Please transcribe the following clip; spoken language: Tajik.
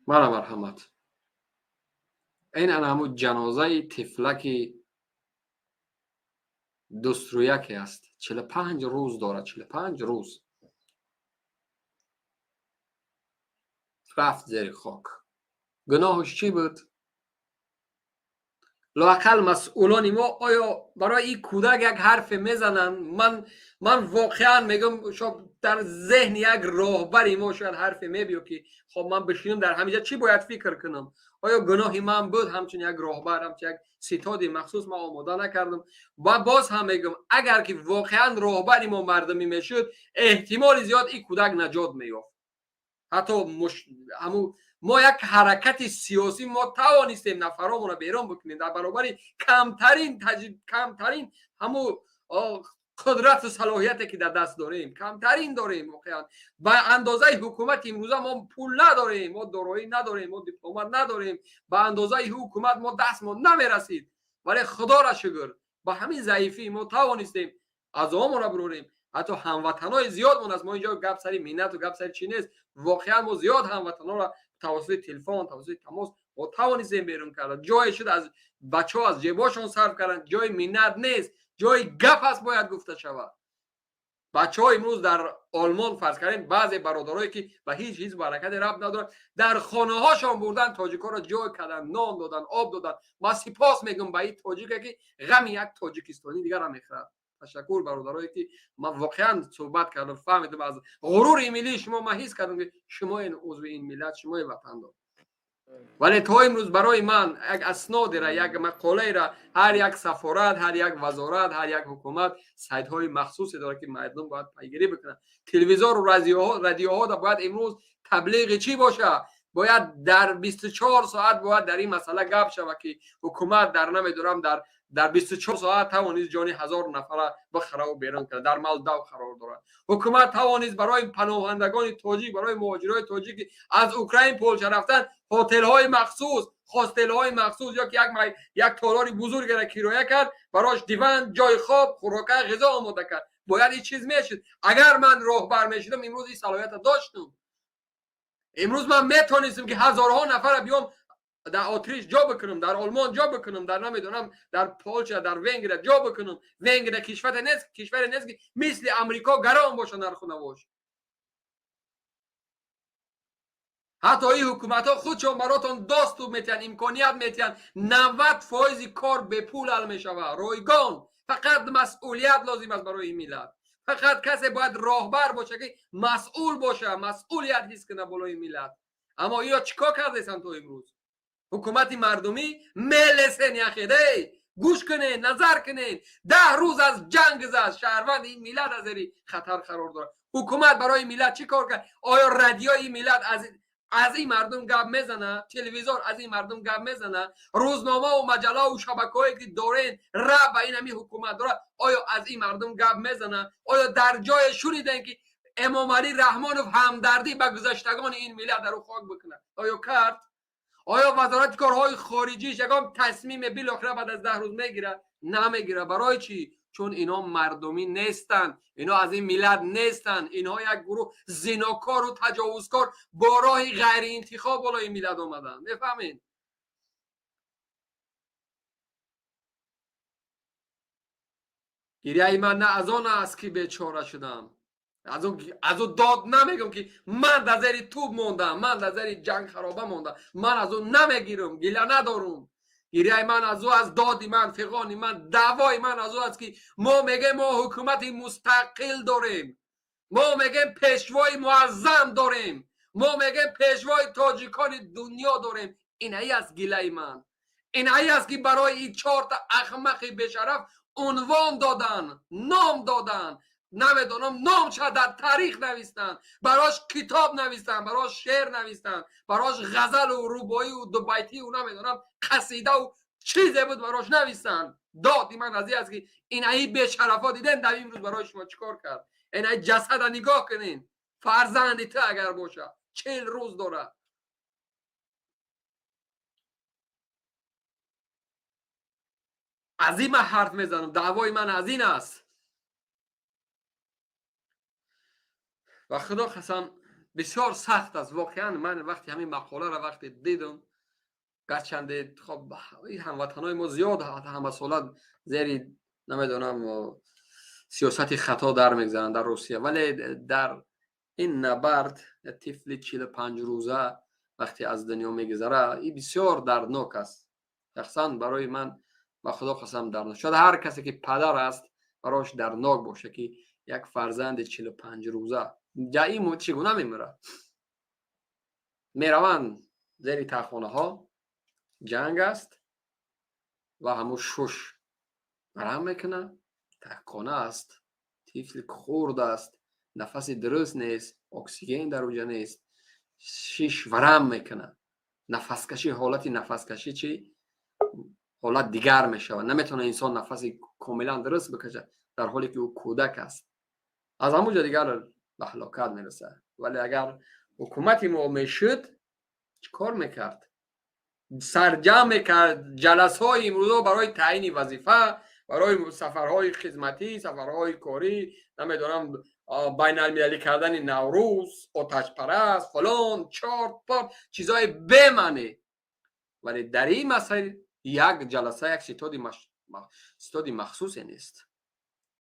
Мара марҳамат, ин ана ҳамун ҷанозаи тифлаки дустрӯяке аст, 45 рӯз дорад, 45 рӯз рафт зери хок. Гуноҳаш чӣ буд? Лоақал масъулони мо оё барои ин кӯдак як ҳарфе мезананд? Ман воқеан мегӯям, шояд дар зеҳни як роҳбари мо шояд ҳарфе мебиё, ки хоб, ман бишинам дар ҳаминҷа, чӣ бояд фикр кунам? Оё гуноҳи ман буд ҳамчун як роҳбар, ҳамчун як ситоди махсус ман омода накардам? Ва боз ҳам мегӯям, агар ки воқеан роҳбари мо мардумӣ мешуд, эҳтимоли зиёд ин кӯдак наҷот меёфт. Ҳатто ҳамун мо як ҳаракати сиёсӣ, мо тавонистем нафаромонро берун бикунем дар баробари камтарин ҳамун қудрату салоҳияте, ки дар даст дорем, камтарин дорем. Воқеан, ба андозаи ҳукумати имрӯза мо пул надорем, мо дороӣ надорем, мо дипломат надорем, ба андозаи ҳукумат мо дастмон намерасид. Вале худоро шукр, ба ҳамин заифӣ мо тавонистем аъзоомонро бирорем. Ҳатто ҳамватанои зиёдмон аст. Мо инҷо гап сари миннату гап сари чӣ нест. Воқеан, мо зиёд ҳамватанонро тавассути телефон, тавассути тамос мо тавонистем берун карда. Ҷое шуд, аз бачаҳо аз ҷебошон сарф карданд. Ҷои миннат нест, ҷои гап аст, бояд гуфта шавад. Бачаҳо имрӯз дар Олмон, фарз кардем, баъзе бародарое, ки ба ҳеҷ ҳизбу ҳаракате рабт надоранд, дар хонаҳошон бурдан, тоҷикҳоро ҷой кардан, нон додан, об додан. Ман сипос мегӯям ба ин тоҷике, ки ғами як тоҷикистонӣ дигарро мехӯрад. Ташаккур, бародарое, ки ман воқеан суҳбат кардам, фаҳмидам, аз ғурури миллии шумо ман ҳис кардам, ки шумо ин узви ин миллат, шумои ватандор. Вале то имрӯз барои ман як аснодера, як мақолаера ҳар як сафорат, ҳар як вазорат, ҳар як ҳукумат сайтҳои махсусе дорад, ки мардум бояд пайгирӣ бикунанд. Телевизору радиоҳо бояд имрӯз таблиғи чӣ боша? Бояд дар 24 соат бояд дар ин масъала гап шавад, ки ҳукумат дар, намедонам, дар 24 соат тавонист ҷони 1000 нафара бихараву берун кунад, дар Молдав қарор дорад. Ҳукумат тавонист барои паноҳандагони тоҷик, барои муҳоҷирои тоҷик аз Украин, Полша рафтан, ҳотелҳои махсус, хостелҳои махсус ё ки як толори бузургеро кироя кард, барош диван, ҷои хоб, хӯрока, ғизо омода кард. Бояд ин чиз мешуд. Агар ман роҳбар мешудам, имрӯз ин салоҳията доштум, имрӯз ман метонистам, ки ҳазорҳо нафара биём дар Отриш ҷо бикунам, дар Олмон ҷо бикунам, дар, намедонам, дар Полша, дар Венгрия ҷо бикунам. Венгрия кишваре нест, кишваре нест, ки мисли Амрико гарон боша нарху навош. Ҳатто ин ҳукуматҳо худшон баротон доступ метиҳанд, имконият метиҳанд. 90 фоизи кор бепул ҳал мешавад, ройгон. Фақат масъулият лозим аст барои ин миллат. Фақат касе бояд роҳбар боша, ки масъул боша, масъулият ҳис кунад болои миллат. Аммо иё чӣ кор кардесанд то имрӯз? Ҳукумати мардумӣ мелесен яхедей, гӯш кунед, назар кунед. 10 рӯз аз ҷанг гузашт, шаҳрванди ин миллат аз зери хатар қарор дорад. Ҳукумат барои миллат чӣ кор кард? Оё радиои ин миллат аз ин мардум гап мезана? Телевизор аз ин мардум гап мезана? Рӯзномаву маҷаллаву шабакаҳое, ки дорен, раб ба ин ҳамин ҳукумат дорад, оё аз ин мардум гап мезана? Оё дар ҷое шунидем, ки Эмомалӣ Раҳмонов ҳамдардӣ ба гузаштагони ин миллат дар ӯ хок бикунад? Оё кард? Оё Вазорати корҳои хориҷиш ягон тасмиме билохира баъд аз 10 рӯз мегирад? Намегирад. Барои чӣ? Чун ино мардумӣ нестанд, ино аз ин миллат нестанд. Инҳо як гурӯҳ зинокору таҷовузкор бо роҳи ғайриинтихоб болои миллат омаданд. Мефаҳмед? Гиряи ман на аз он аст, ки бечора шудам, аз ӯ дод намегӯм, ки ман дар зери тӯб мондам, ман дар зери ҷанг хароба мондам. Ман аз ӯ намегирам, гила надорум. Гиряи ман аз ӯ аст, доди ман, фиғони ман, даъвои ман аз ӯ аст, ки мо мегӯем, мо ҳукумати мустақил дорем, мо мегӯем, пешвои муаззам дорем, мо мегӯем, пешвои тоҷикони дунё дорем. Инаи аст гилаи ман, инаи аст, ки барои ин чорта ахмақи бешараф унвон додан, ном додан, намедонам, номша дар таърих навистанд, барош китоб навистанд, барош шеър навистанд, барош ғазалу рубоию дубайтию, намедонам, қасидаву чизе буд барош навистанд. Доди ман аз ин аст, ки инаи бешарафо дидем дар имрӯз барои шумо чӣ кор кард. Инаи ҷасада нигоҳ кунед. Фарзанди ту агар бошад, 40 рӯз дорад. Аз ин ман ҳарф мезанам, даъвои ман аз ин аст. Ва худо қасам, Бисёр сахт аст воқеан. Ман вақти ҳамин мақоларо вақте дидам, гарчанде хоб ҳамватанои мо зиёд ҳамасола зери, намедонам, сиёсати хато дар мегзаранд дар Русия, вале дар ин набард тифли 45 рӯза вақте аз дунё мегузара, ин бисёр дарднок аст. Шахсан барои ман, ба Худо қасам, дарднок. Шояд ҳар касе ки падар аст, барош дарднок боша, ки як фарзанди 45 рӯза ҷаим чӣ гуна мемирад. Мераванд зери тахонаҳо, ҷанг аст ва ҳамун шуш варам мекунад. Таххона аст, тифли хурд аст, нафаси дуруст нест, оксиген дар уҷа нест, шиш варам мекунад, нафаскашӣ, ҳолати нафаскашӣ чӣ ҳолат дигар мешавад, наметавонад инсон нафаси комилан дуруст бикашад, дар ҳоле ки ӯ кӯдак аст. Аз ҳамун ҷо дигар ба ҳалокат мерасад. Вале агар ҳукумати мо мешуд, чӣ кор мекард? Сарҷамъ мекард ҷаласҳои имрӯзо барои таъйини вазифа, барои сафарҳои хизматӣ, сафарҳои корӣ, намедонам, байналмилалӣ кардани Наврӯз, оташпараст, фалон, чорт порт, чизҳои бемаънӣ. Вале дар ин масъала як ҷаласа, як ситоди махсусе нест.